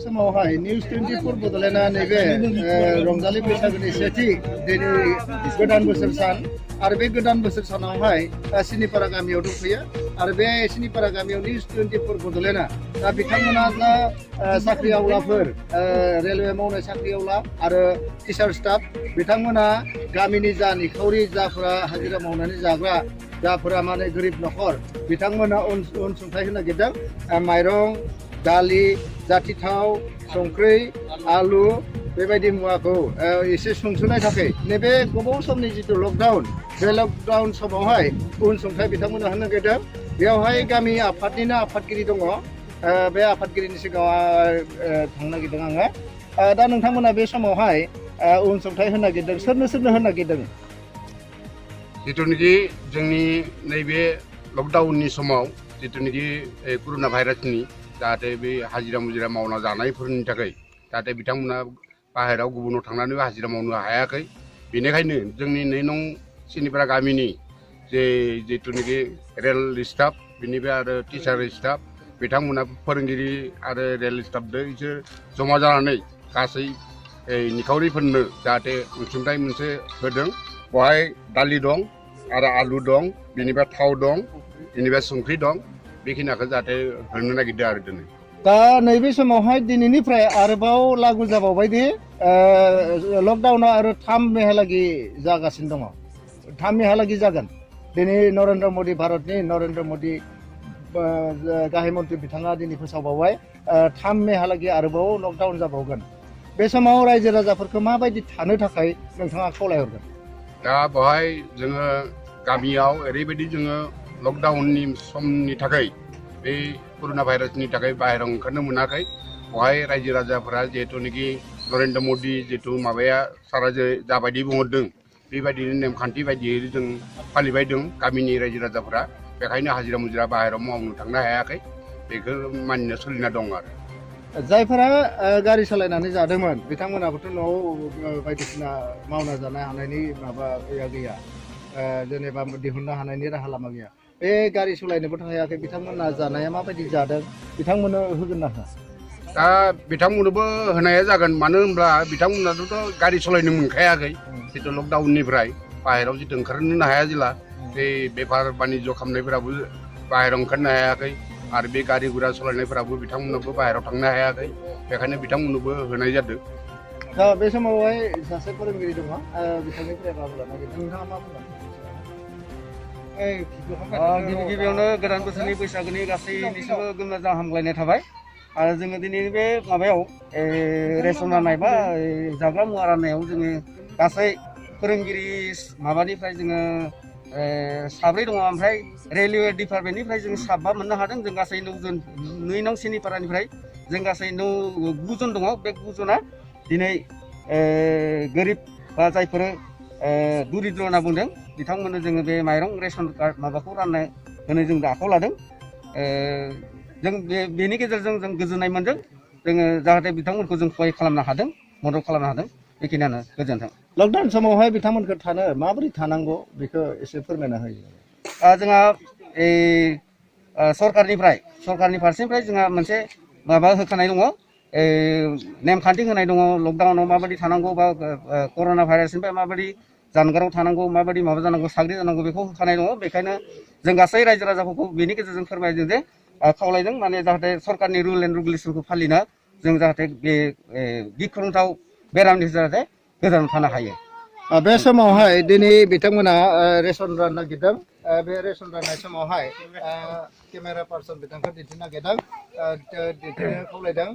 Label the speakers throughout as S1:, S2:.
S1: समावहाय निउज 24 बड'लेण्डआ नैबे रंजालि बैसागोनि सेथि दिनै गोदान बोसोर सान आरो बे गोदान बोसोर सानावहाय सिनिपारा गामियाव दंफैयो आरो बे सिनिपारा गामियाव निउज 24 बड'लेण्डआ दा बिथांमोना जा साख्रि आवलाफोर रेलवे मावनाय साख्रि आवला आरो टिचार स्टाफ बिथांमोना गामिनि जा निखावरि जाफोरा हाजिरा मावनानै जाग्रा जाफोरा माने गोरिब नखर बिथांमोना अनसुंथाइ होनो नागिरदों माइरं दालि जाथि थाव संख्रि आलु बेबायदि मुवाखौ एसे सुंस'नाय थाखाय नैबे गोबाव समनि जिथु लकडाउन बे लकडाउन समावहाय अनसुंथाइ बिथांमोना होनो नागिरदों बेयावहाय गामि आफादनिनो आफादगिरि दङ बे आफादगिरिनि सिगाङाव थांनो नागिरदों आङो दा नोंथांमोना बे समावहाय अनसुंथाइ होनो नागिरदों सोरनो होनो नागिरदों
S2: जिथुनिखि जोंनि नैबे लकडाउननि समाव जिथुनिखि कर'ना भाइरासनि जाहाथे बे हाजिरा मुजिरा मावना जानायफोरनि थाखाय जाहाथे बिथांमोना बाहेरायाव गुबुनाव थांनानै हाजिरा मावनो हायाखै बेनिखायनो जोंनि 2 नं सिनिपारा गामिनि जिथुनिखि रेल स्टाफ बेनिफ्राय आरो टिचार स्टाफ बिथांमोना फोरोंगिरि आरो रेल स्टाफजों बिसोर जमा जानानै गासै निखावरिफोरनो जाहाथे अनसुंथाइ मोनसे होदों बेवहाय दालि दं आरो आलु दं बेनिफ्राय थाव दं बेनिफ्राय संख्रि दं बेखिनिखौ जाहाथे होनो नागिरदों आरो दिनै
S1: दा नैबे समावहाय दिनैनिफ्राय आरोबाव लागु जाबावबायदि लकडाउना आरो 3 मेहालागि जागासिनो दङ 3 मेहालागि जागोन दिनै नरेन्द्र मदि भारतनि नरेन्द्र मदि गाहाय मन्थ्रि बिथाङा दिनै फोसावबावबाय 3 मेहालागि आरोबाव लकडाउन जाबावगोन बे समाव रायजो राजाफोरखौ माबायदि थानो थाखाय नोंथाङा खावलायहरगोन
S2: दा बेवहाय जोङो गामियाव ओरैबायदि जोङो लकडाउननि समनि थाखाय बे कर'ना भाइरासनि थाखाय बाहेरायाव ओंखारनो मोनाखै बेवहाय रायजो राजाफोरा जिहेथुनिखि नरेन्द्र मदि जिथु माबाया सारा जाबायदि बुंहरदों बेबायदिनो नेमखान्थि बायदियै जों फालिबाय दं गामिनि रायजो राजाफोरा बेखायनो हाजिरा मुजिरा बाहेरायाव मावनो थांनो हायाखै बेखौ मानिना सोलिना दं आरो
S1: जायफोरा गारि सालायनानै जादोंमोन बिथांमोनाबोथ' न'आव बायदिसिना मावना जानो हानायनि माबा गैया जेनेबा दिहुननो हानायनि राहा लामा गैया बे गारि सालायनोबोथ' हायाखै बिथांमोना जानाया माबायदि जादों बिथांमोननो होगोन ना होआ
S2: दा बिथांमोननोबो होनाया जागोन मानो होनब्ला बिथांमोनाथ' गारि सालायनो मोनखायाखै जितु लकडाउननिफ्राय बाहेरायाव जितु ओंखारनो हाया जेला बे बेफार बानिज्य खालामनायफोराबो बाहेरायाव ओंखारनो हायाखै आरो बे गारि गुरा सालायनायफोराबो बिथांमोनाबो बाहेरायाव थांनो हायाखै बेखायनो बिथांमोननोबो होनाय जादों
S1: दा बे समावहाय सासे फोरोंगिरि दङ बिथांनिफ्राय माबा लानो नागिरदों नोंथाङा मा बुंगोन
S3: गिबि गिबियावनो गोदान बोसोरनि बैसागोनि गासैनिसिमबो गोमजा हामलायनाय थाबाय आरो जोङो दिनै बे माबायाव रेसन राननाय बा जाग्रा मुवा राननायाव जोङो गासै फोरोंगिरि माबानिफ्राय जोङो 7 दङ ओमफ्राय रेलवे डिपार्टमेन्टनिफ्राय जों 7 मोननो हादों जों गासै 9 जन 2 नं सिनिपारानिफ्राय जों गासै 9 जन दङ बे 9 जना दिनै गोरिब बा जायफोर दुरिद्र होनना बुंदों बिथांमोननो जोङो बे माइरं रेसन कार्ड माबाखौ राननो होनो जों आखायाव लादों जों बेनि गेजेरजों जों गोजोननाय मोनदों जोङो जाहाथे बिथांमोनखौ जों सहाय खालामनो हादों मदद खालामनो हादों बेखिनियानो गोजोन्थों
S1: लकडाउन समावहाय बिथांमोनखौ थानो माबोरै थानांगौ बेखौ एसे फोरमायना होयो
S3: जोंहा सरकारनि फारसेनिफ्राय जोंहा मोनसे माबा होखानाय दङ नेमखान्थि होनाय दङ लकडाउनाव माबायदि थानांगौ बा कर'ना भाइरासनिफ्राय माबायदि जानगाराव थानांगौ माबायदि माबा जानांगौ साग्रि जानांगौ बेखौ होखानाय दङ बेखायनो जों गासै रायजो राजाफोरखौ बेनि गेजेरजों फोरमायदों जे खावलायदों माने जाहाथे सरकारनि रुल एन्ड रेगुलेसनखौ फालिना जों जाहाथे बे गिख्रंथाव बेरामनिफ्राय जाहाथे गोजानाव थानो हायो
S1: बे समावहाय दिनै बिथांमोना रेसन राननो नागिरदों बे रेसन राननाय समावहाय केमेरा पार्सन बिथांखौ दिन्थिनो नागिरदों दिन्थिनो खावलायदों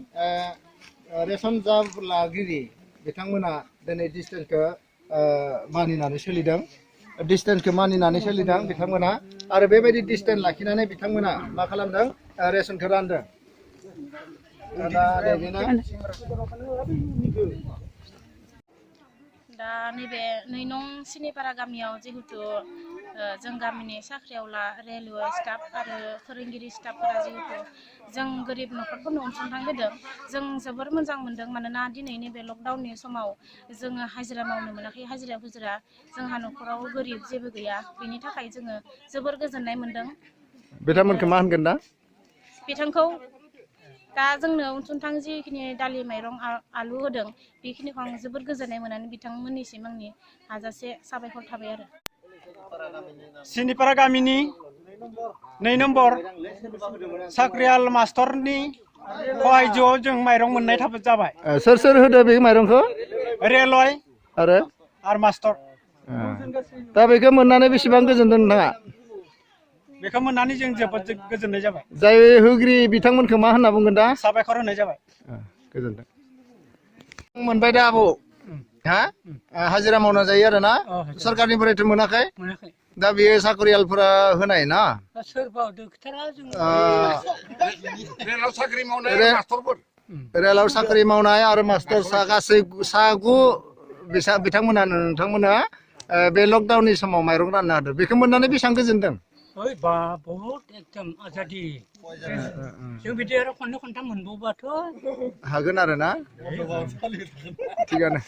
S1: रेसन जा लागिरि बिथांमोना दिनै डिस्टेन्सखौ मानिनानै सोलिदों बिथांमोना आरो बेबायदि डिस्टेन्स लाखिनानै बिथांमोना मा खालामदों रेसनखौ रानदों
S4: दा नैबे 2 नं सिनिपारा गामियाव जिहेतु जों गामिनि साख्रिआवला रेलवे स्टाफ आरो फोरोंगिरि स्टाफफोरा जिहेतु जों गोरिब न'खरफोरनो अनसुंथाइ होदों जों जोबोर मोजां मोनदों मानोना दिनै नैबे लकडाउननि समाव जोङो हाजिरा मावनो मोनाखै हाजिरा हुजिरा जोंहा न'खराव गोरिब जेबो गैया बेनि थाखाय जोङो जोबोर गोजोननाय मोनदों
S1: बिथांमोनखौ मा होनगोन दा
S4: बिथांखौ दा जोंनो अनसुंथाइ जिखिनि दालि माइरं आलु होदों बेखिनिखौ आं जोबोद गोजोननाय मोननानै बिथांमोननिसिम आंनि हाजासे साबायखर थाबाय आरो
S5: सिनिपारा गामिनि 2 नम्बर साख्रियाल मास्टरनि सहायजोआव जों माइरं मोननाय जाबाय।
S1: सोर सोर होदो बे माइरंखौ?
S5: रेलवे
S1: आरो
S5: मास्टर।
S1: दा बेखौ मोननानै बेसेबां गोजोनदों नोंथाङा?
S5: बेखौ मोननानै जों जोबोद गोजोननाय जाबाय।
S1: जाय होगिरि बिथांमोनखौ मा होनना बुंगोन दा?
S5: साबायखर होनाय जाबाय।
S1: गोजोनथों। मोनबाय दा आबौ हा हाजिरा मावना जायो आरो ना सरकारनिफ्रायथ' मोनाखै? दा बेयो साखरियालफोरा होनाय ना?
S5: सोरबा दोखथारा जों
S2: रेलाव साख्रि मावनाय मास्टरफोर
S1: रेलाव साख्रि मावनाय आरो मास्टर गासै 9 बिथांमोना नोंथांमोना बे लकडाउननि समाव माइरं रानना होदों बेखौ मोननानै बेसेबां गोजोनदों?
S5: ओइ बा बहुत एकदम आजादि जों बिदि आरो खननै खनथाम मोनबावबाथ'
S1: हागोन आरो ना थिगानो